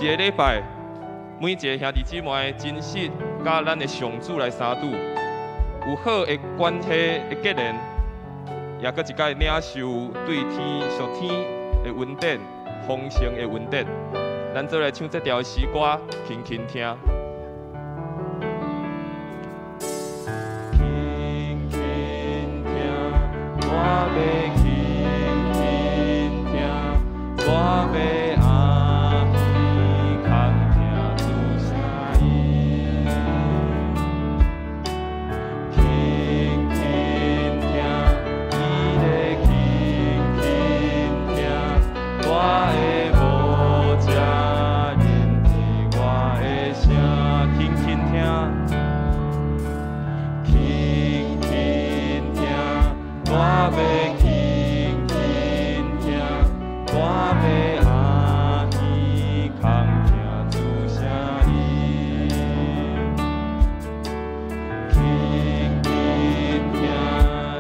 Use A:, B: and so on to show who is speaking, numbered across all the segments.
A: 一个禮拜，每一个兄弟姊妹真實佮咱的上主來相拄，有好的關係的結連，也閣一擺領受對天屬天的恩典，豐盛的恩典。咱做來唱這條詩歌，輕輕聽。輕輕聽，我欲輕輕聽，我欲阿耳空聽主聲音。輕輕聽，伊咧輕輕聽，我的無遮認得我的聲，輕輕聽。輕輕聽，我欲輕輕聽，我欲阿耳空聽主聲音。輕輕聽，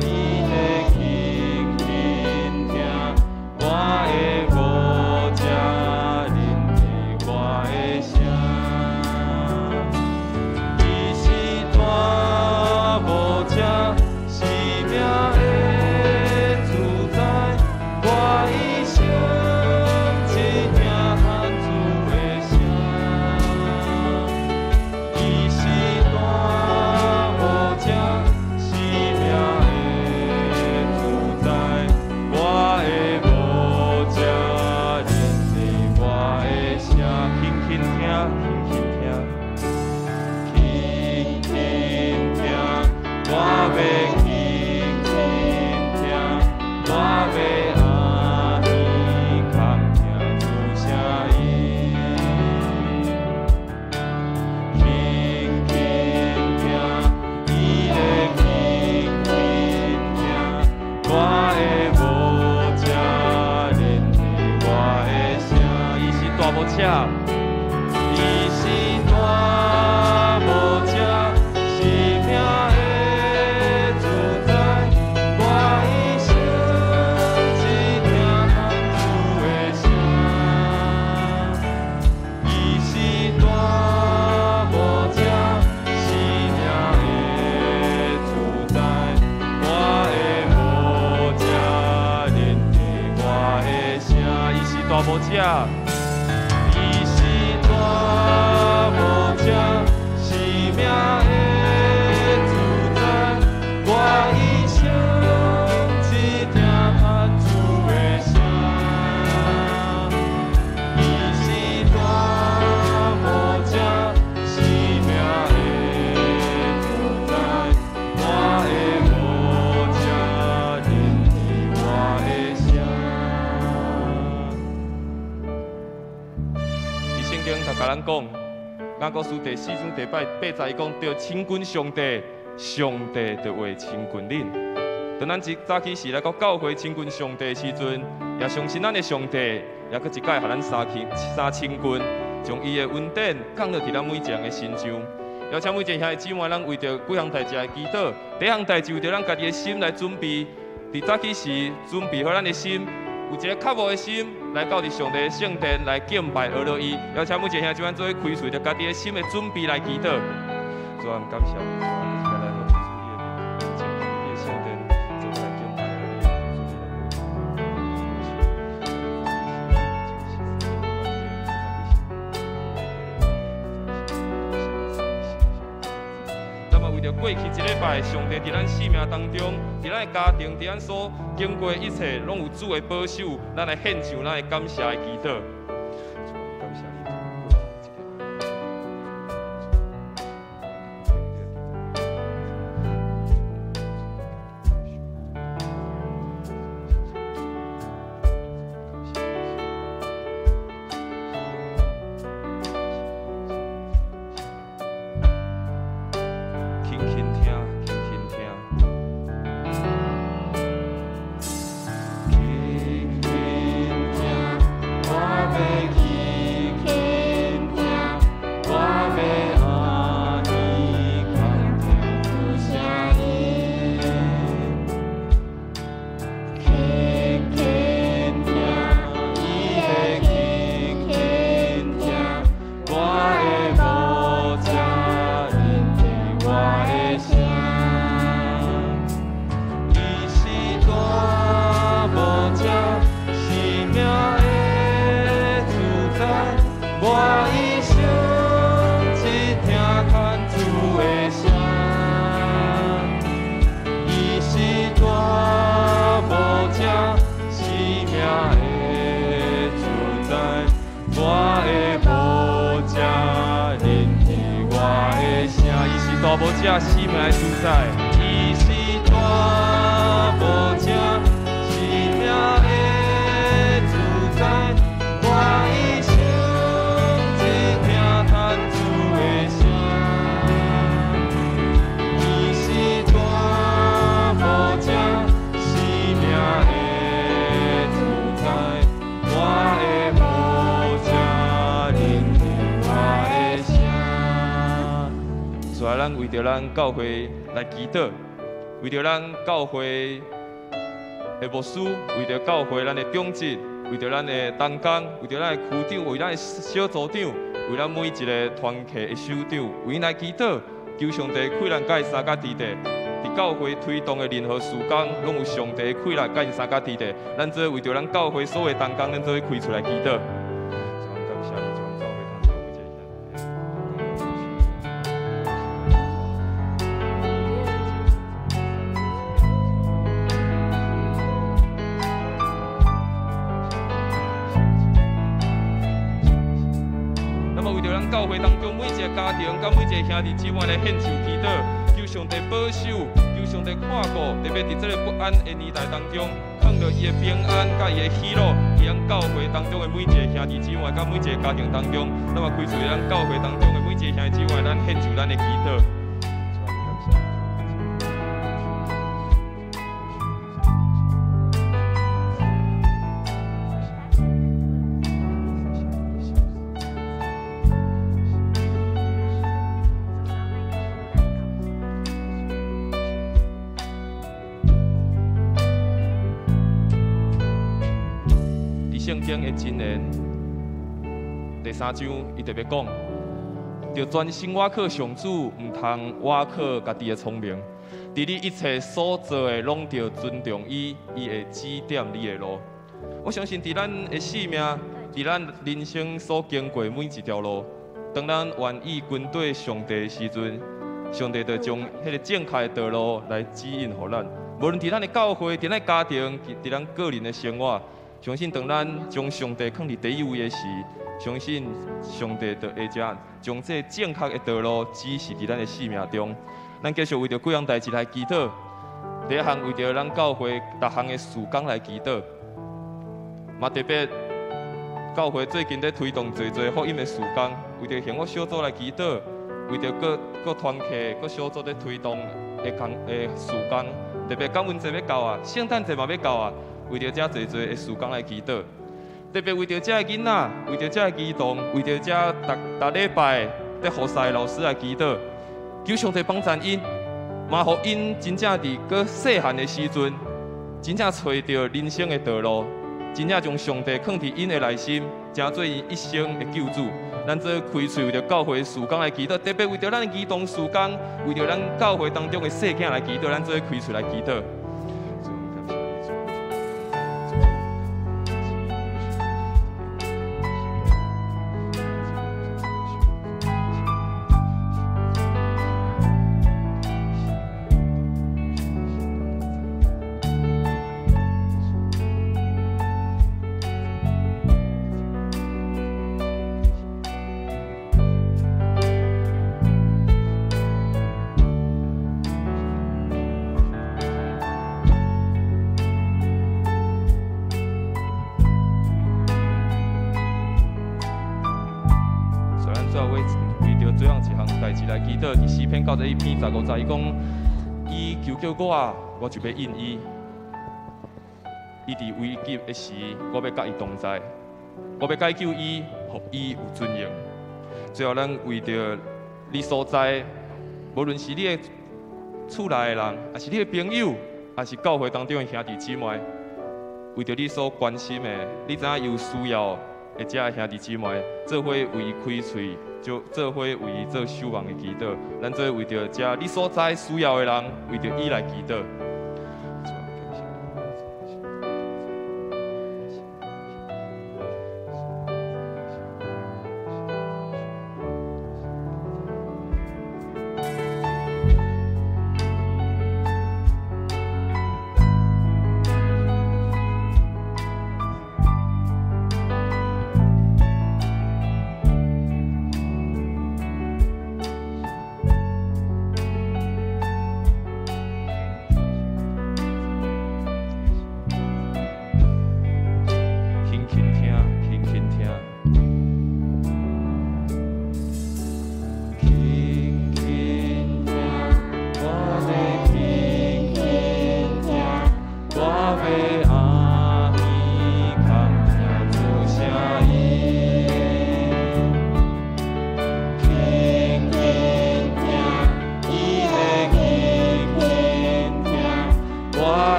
A: 伊咧輕輕聽，我的無遮認得我的聲。伊是大無遮生命的主宰，我一生只聽喊主的聲。伊是大無遮生命的主宰，我的無遮認得我的聲。輕輕聽，輕輕聽。輕輕聽，我欲輕輕聽，我欲阿耳空聽主聲音。輕輕聽，伊咧輕輕聽，我的無遮認得我的聲。伊是大無遮。伊是大無遮生命的主宰，我一生只聽喊主的聲。伊是大無遮生命的主宰，我的無遮認得我的聲。伊是大無遮。伊是大無遮生命的主宰，我一生只聽喊主的聲。伊是大無遮生命的主宰，我的無遮認得我的聲。佇聖經就共咱講，雅各書第四章第八八節伊講，著親近上帝，上帝就會親近恁。當咱一早起時來到教會親近上帝的時陣，也相信咱的上帝，也閣一擺予咱三親近，將伊的恩典降落佇咱每一個人的身上。邀請每一個兄弟姊妹，咱為著幾項代誌來祈禱。第一項代誌為著咱家己的心來準備，佇早起時準備好咱的心，有一個渴慕的心，來到佇上帝的聖殿來敬拜阿羅伊。邀請每一個兄弟姊妹做伙開喙，著家己的心的準備來祈禱。主啊，感謝你，主啊，閣一擺來到主你的面前，你的聖殿，做伙來敬拜阿羅伊。主你來。咱嘛為著過去一禮拜，上帝佇咱生命當中，佇咱的家庭，佇咱所經過的一切，攏有主的保守，咱來獻上咱的感謝的祈禱。主啊，感謝你，過去一禮拜。輕輕聽，輕輕聽。輕輕聽，我欲我一生只聽牽主的聲，伊是大無正生命的主宰，我的無者聆聽我的聲，伊是大無正生命的主宰，伊是大無正生命的主宰，我一生只聽牽主的聲，伊是大無正生命的主宰，我的無正聆聽我的聲。所以，咱為著咱教會來祈禱，為著咱教會的牧師，為著教會咱的長執，為著咱的同工，為著咱的區長，為咱的小組長，為咱每一个團契的首長，為𪜶來祈禱，求上帝開咱佮伊相佮佇咧。佇教會推動的任何事工，攏有上帝的開來佮𪜶相佮佇咧。咱做為著咱教會所有的同工，咱做伙開喙來祈禱。感謝你，將教會當中每一个兄弟。那麼為著咱教會當中每一个家庭，佮每一个兄弟姊妹來獻上祈禱，求上帝保守，求上帝看顧，特別佇這个不安的年代當中，看著伊的平安佮伊的喜樂，佇咱教會當中的每一個兄弟姊妹佮每一个家庭當中，那麼開喙咱教會當中的每一個兄弟姊妹，咱獻上咱的祈禱。佇聖經的箴言第三章，伊特別講，著專心倚靠上主，毋通倚靠家己的聰明。佇你一切所做的，攏著尊重伊，伊會指點你的路。我相信，佇咱的生命，佇咱人生所經過每一條路，當咱願意跟綴上帝的時陣，上帝就將彼个正確的道路來指引予咱。無論佇咱的教會、佇咱的家庭、佇咱個人的生活，相信當咱將上帝放佇第一位的時，相信上帝就會將這正確的道路指示佇咱的生命中。咱繼續為著幾項代誌來祈禱。第一項為著咱教會逐項的事工來祈禱，嘛特別教會最近咧推動濟濟福音的事工，為著幸福小組來祈禱，為著各各團契、各小組咧推動的工的事工，特別感恩節欲到啊，聖誕節嘛欲到啊，為著遮濟濟的事工來祈禱，特別為著遮的囡仔，為著遮的兒童，為著遮逐逐禮拜咧服侍的老師來祈禱，求上帝幫贊𪜶，嘛予𪜶真正佇閣細漢的時陣，真正揣著人生的道路，真正將上帝囥佇𪜶的內心，成做𪜶一生的救主。咱做開喙為著教會事工來祈禱，特別為著咱的兒童事工，為著咱教會當中的細囝來祈禱，咱做開喙來祈禱。所以咱最後為著這樣一項代誌來祈禱，佇詩篇91篇15節，伊講：伊求叫我，我就欲應伊；伊佇危急的時，我欲佮伊同在，我欲解救伊，予伊有尊榮。最後，咱為著你所在，無論是你的厝內的人，抑是你的朋友，抑是教會當中的兄弟姊妹，為著你所關心的，你知影有需要的遮兄弟姊妹，做伙為伊開喙，就做伙為伊做守望的祈禱。咱做伙為著遮你所在需要的人，為著伊來祈禱。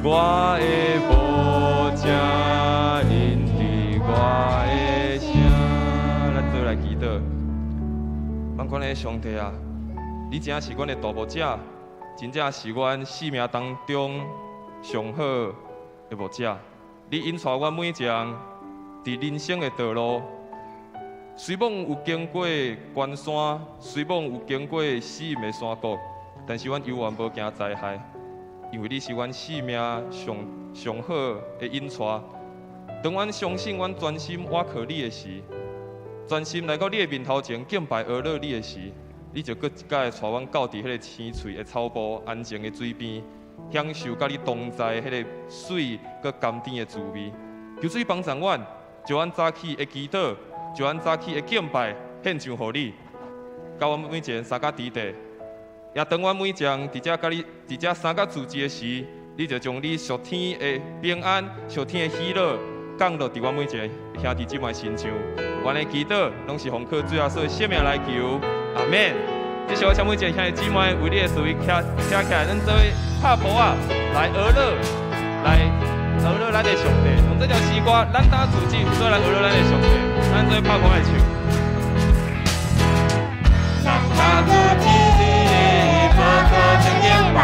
A: 我的牧者引致我的聲。咱做來祈禱，萬軍的上帝啊，你真正是阮的大牧者，真正是阮生命當中上好的牧者。你引帶阮每一個人佇人生的道路，雖罔有經過關山，雖罔有經過死蔭的山谷，但是阮猶原無驚災害，因為你是阮生命上上好的引帶。當阮相信阮專心倚靠你的時，專心來到你的面頭前敬拜阿樂你的時，你就閣一擺帶阮到佇彼個青翠的草埔、安靜的水邊，享受佮你同在彼個媠閣甘甜的滋味。求主幫助阮，將阮早起的祈禱，將阮早起的敬拜獻上予你，佮阮每一個人相佮佇地。也當阮每一個人佇遮佮你佇遮相佮聚集的時，你就將你屬天的平安、屬天的喜樂降落佇阮每一個兄弟姊妹身上。阮的祈禱攏是奉靠主耶穌的聖名來求，阿門。這時候，請每一個兄弟姊妹為你的座位徛徛起來，咱做伙拍噗仔來呵咾，來呵咾咱的上帝。用這條詩歌，咱當自己做來呵咾咱的上帝，咱做伙拍噗仔來唱。咱當做一日無可頂敬拜，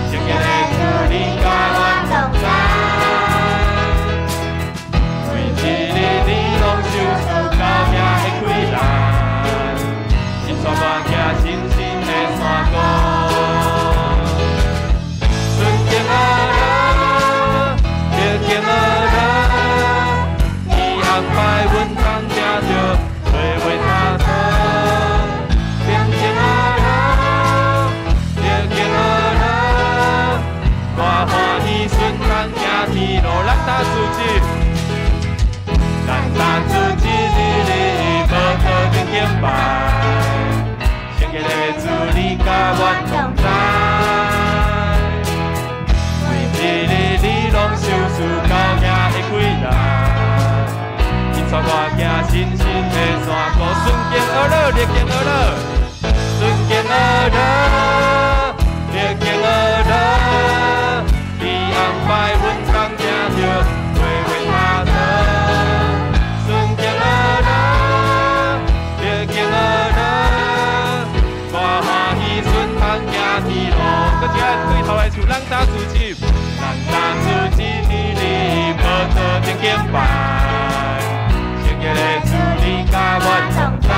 A: 聖潔的主你佮阮同在，每一日你攏受賜救命的氣力，引帶我行信心的山谷。順境呵咾，逆境呵咾，伊安排阮通行著歲月踏途。平靜呵咾，逆境呵咾，我歡喜順通行天路，咱打自己，咱打自己日日無可頂敬拜，聖潔的主你佮阮同在，每一日你攏受賜救命的氣力，引帶我行信心的山谷，順境呵咾，逆境呵咾，順境呵咾，逆境呵咾，伊安排阮通行著歲月踏途。順境呵咾，逆境呵咾，我歡喜順通行天路。閣一下對頭來唱，咱打自己，咱打自己，你你無可頂敬拜，聖潔的主你佮阮同在，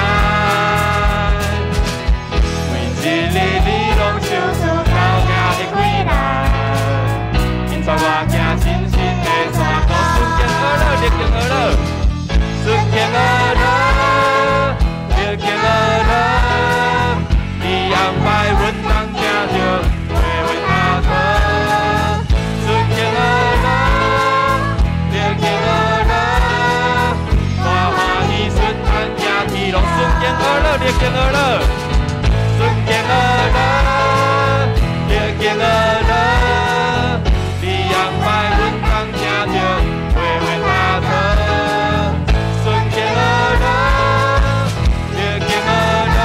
A: 每一日你攏受賜救命的氣力，引帶我行信心的山谷，順境呵咾，逆境呵咾，順境呵咾，逆境呵咾，伊安排阮通行著歲月踏途。順境呵咾，逆境呵咾，我歡喜順通行天路，順境呵咾，逆境呵咾，順境呵咾，逆境呵咾，伊安排阮通行著歲月踏途。順境呵咾，逆境呵咾，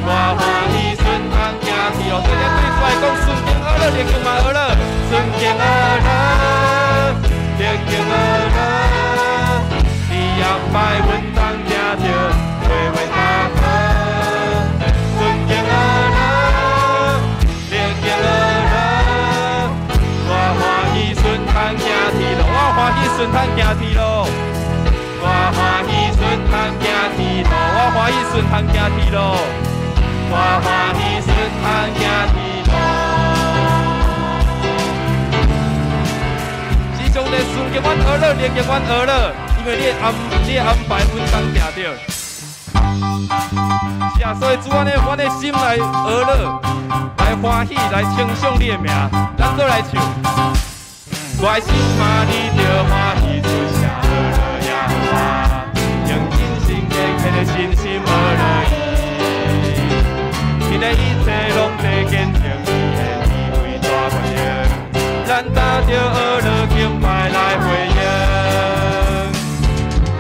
A: 我歡喜順通行天路。大家對出來講，順境呵咾，逆境嘛呵咾，順境呵咾，逆境呵咾，伊安排阮通行著歲月踏途。順境呵咾，逆境呵咾，我歡喜順通行天路，我歡喜順通行天路，我歡喜順通行天路，我歡喜順通行天路，我歡喜順通行天路。是上帝順境阮呵咾，逆境阮呵咾，因為你的安排阮當定著。是啊，所以主，阮的心來呵咾，來歡喜，來稱頌你的名，咱做來唱。我的心嘛，你著歡喜出聲呵咾耶和華，用真心虔誠的信心呵咾伊，伊的一切攏得見證伊的智慧大權能，咱打著呵咾敬拜來回應。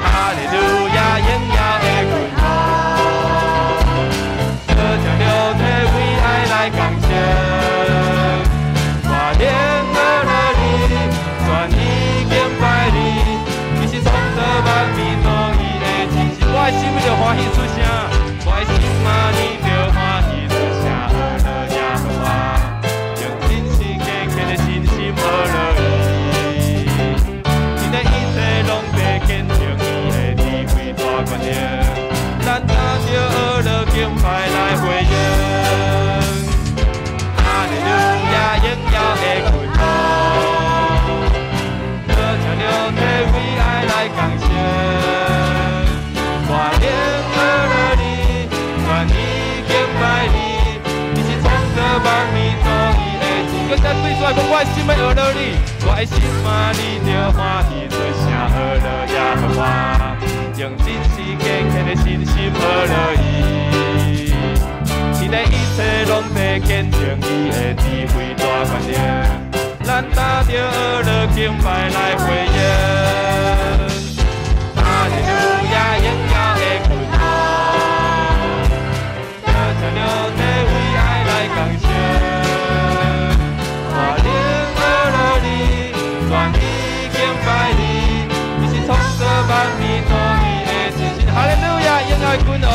A: 哈利路亞，榮耀的君王，得勝了體為愛來工成。我我的心就歡喜出聲，我的心嘛你著歡喜出聲，學樂耶和華，用真實敬虔的信心學樂伊，天地一切攏在見證伊的智慧大權能，咱擔著學樂敬拜來回應。哈利路亞，榮耀的君王，多謝了體為愛來感謝。我靈學樂你，願意敬拜你，你是創造萬物造伊的神。閣再對出來講，我的心欲學樂你，我的心嘛你著歡喜出聲學樂耶和華，用真實敬虔的信心學樂伊。天地一切攏在見證伊的智慧大權能，咱擔著學樂敬拜來回應。哈利路亞，榮耀的君王，多謝了體為愛來感謝。我靈學樂你，願意敬拜你，你是創造萬物造伊的真神。哈利路亞，榮耀的君王，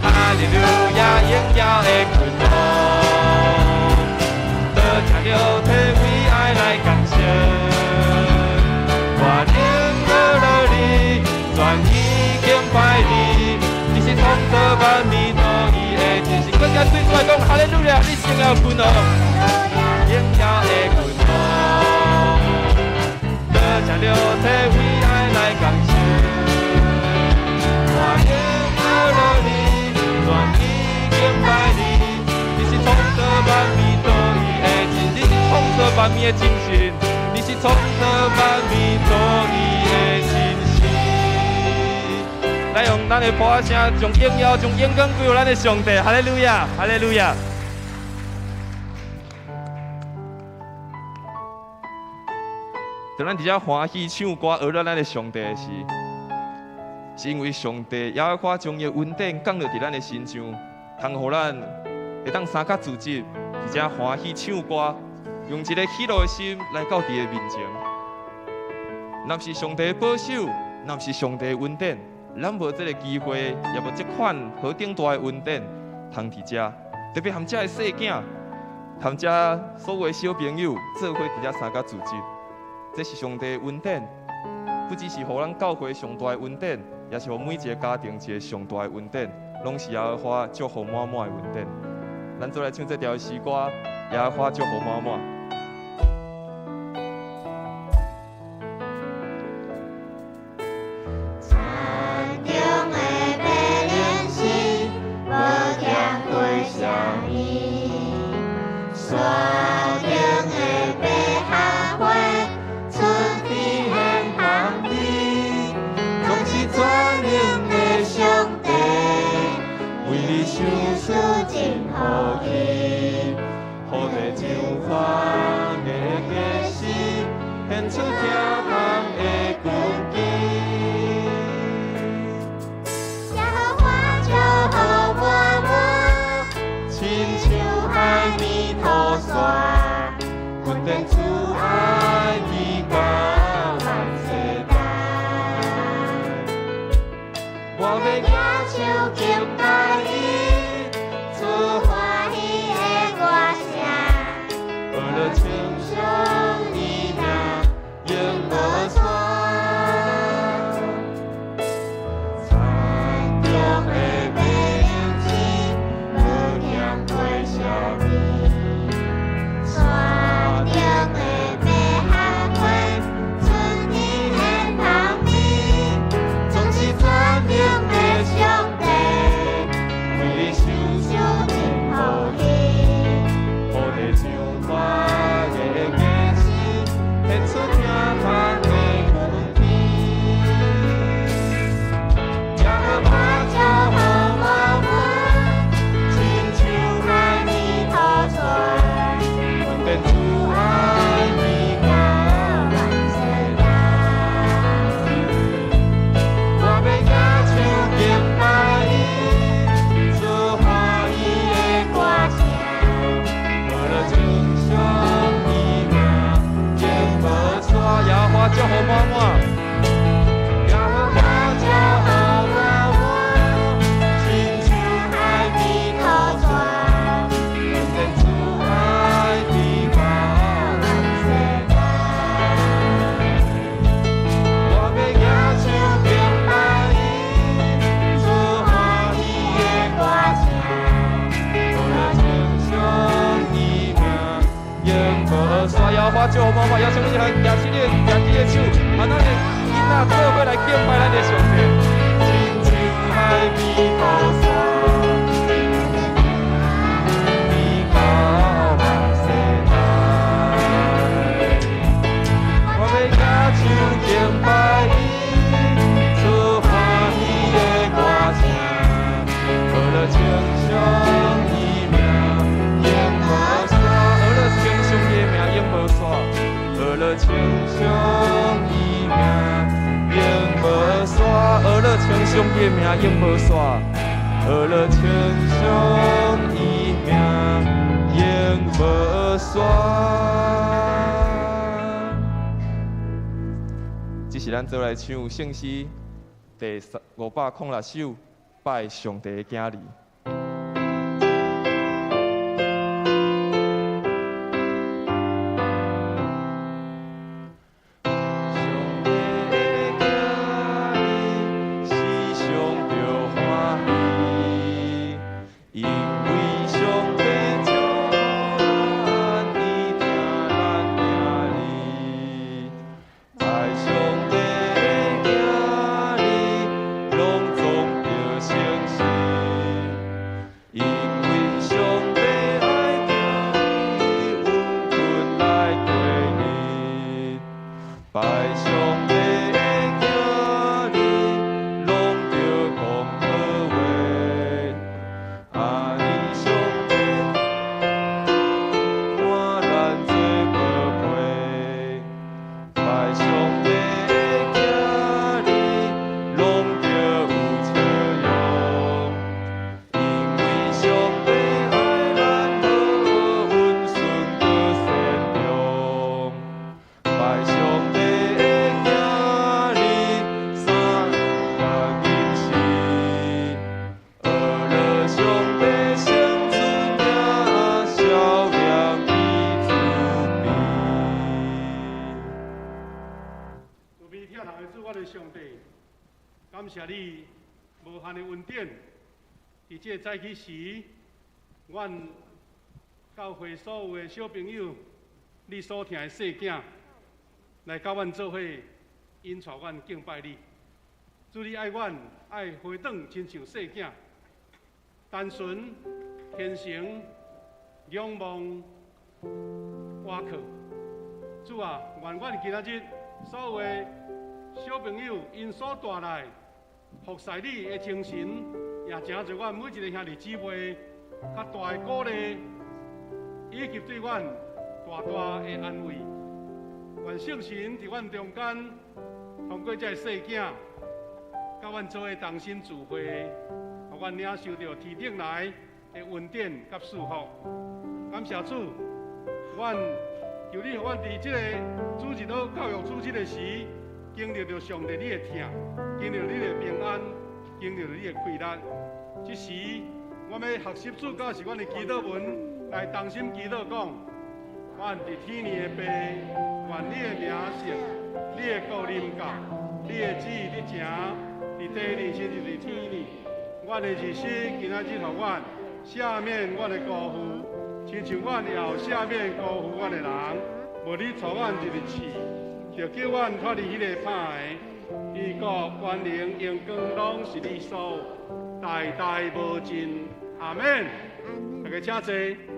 A: 哈利路亞，榮耀的君王，多謝了體為愛來感謝。我靈學樂你，願意敬拜你，你是創造萬物造伊的真神。閣再對出來講，哈利路亞，你是榮耀君王，榮耀的君王，多謝了體為愛來感謝。我靈學樂你，願意敬拜你，你是創造萬物造伊的真，你是創造萬物的真神，你是創造萬物造伊的真神。來用咱的破聲，將榮耀、將榮光歸予咱的上帝，哈利路亞，哈利路亞。當咱佇遮歡喜唱歌，學樂咱的上帝時，是因為上帝耶和華將伊的恩典降落佇咱的身上，通予咱會當三較自在，佇遮歡喜唱歌，用一个喜樂的心來到伊的面前。若毋是上帝的保守，若毋是上帝的恩典，咱無這个機會，也無這款何等大的恩典，通佇遮，特別含遮的細囝，含遮所有的小朋友做伙佇遮三較自在。這是上帝的恩典，不只是予咱教會上大的恩典，也是予每一个家庭一个上大的恩典，攏是耶和華祝福滿滿的恩典。咱做來唱這條詩歌，耶和華祝福滿滿。
B: 山中的白靈心，無欠過啥物；山頂的百合花，春天的香味，
A: 總是全能的上帝，為你賞賜真福氣，予地上凡的果實，獻出聽通的根基。
B: 耶和華祝福滿滿，
A: 親像
B: 海綿塗山，
A: 恩典慈愛直到萬世代。我欲
B: 舉手敬拜伊，出歡喜的歌聲，
A: 學樂稱頌伊名，永無煞。
B: 山中的白靈心，無欠過啥物；山頂的百合花，春天的香味，
A: 總是全能的上帝，為你賞
B: 賞
A: 賜
B: 真福氣，
A: 予地上凡的果實，獻出聽通的根基。耶和華
B: 祝福滿滿，
A: 親像
B: 海綿塗山，
A: 恩典慈愛直到
B: 萬世代。
A: 我欲舉手敬拜伊，出歡喜的
B: 歌聲，
A: 學樂稱頌伊名，永無煞。耶和華祝福滿滿，耶和華祝福滿滿，啊，咱的囡仔做伙來敬拜咱的上帝。親像海邊土山，比高萬世代。我欲舉手敬拜伊，出歡喜的歌聲，學了稱頌伊名永無煞，學了稱頌伊名永無煞，學了稱頌伊名永無煞，學了稱頌伊名永無煞，學了稱頌伊名永無煞。這是咱做來唱聖詩第506首，拜上帝的囝兒。上帝的囝兒是上著歡喜，因為上帝祝福咱，伊疼咱囝兒。拜上帝的囝兒，攏總著誠實，因為上帝愛疼伊，溫困來過日。拜上帝的囝兒，攏著講好話，按呢上帝看咱做寶貝。拜上帝的囝兒，攏著有笑容，因為上帝愛咱好，溫順閣善良。拜上帝的囝兒，三六銀時，學了上帝聖子名，笑臉伊慈悲。
C: 慈悲疼疼的主，我的上帝，感謝你無限的恩典。佇這個早起時，阮教會所有的小朋友，你所疼的細囝，來佮阮做伙，引帶阮敬拜你。主，你愛阮，愛回轉，親像細囝，單純、虔誠、仰望、倚靠。主啊，願阮今仔日所有的小朋友，𪜶所帶來服侍你的精神，也成做阮每一个兄弟姊妹較大的鼓勵，以及對阮大大的安慰。願聖神佇阮中間，通過這个細囝，佮阮做伙同心聚會，予阮領受著天頂來的恩典佮祝福。感謝主，阮求你予阮佇這個主日學教育主日的時，經歷著上帝你的疼，經歷著你的平安，經歷著你的快樂。這時，我欲學習主教示阮的祈禱文，來同心祈禱講：阮佇天父的爸，願你的名聖，你的國臨到，你的旨意得成，佇地裡親像佇天裡。阮的日食今仔日予阮，赦免阮的辜負，親像阮也有赦免辜負阮的人。無你帶阮入去試，就救阮脫離彼個歹的。伊國權能榮光攏是你所有，代代無盡。阿們。大家請坐。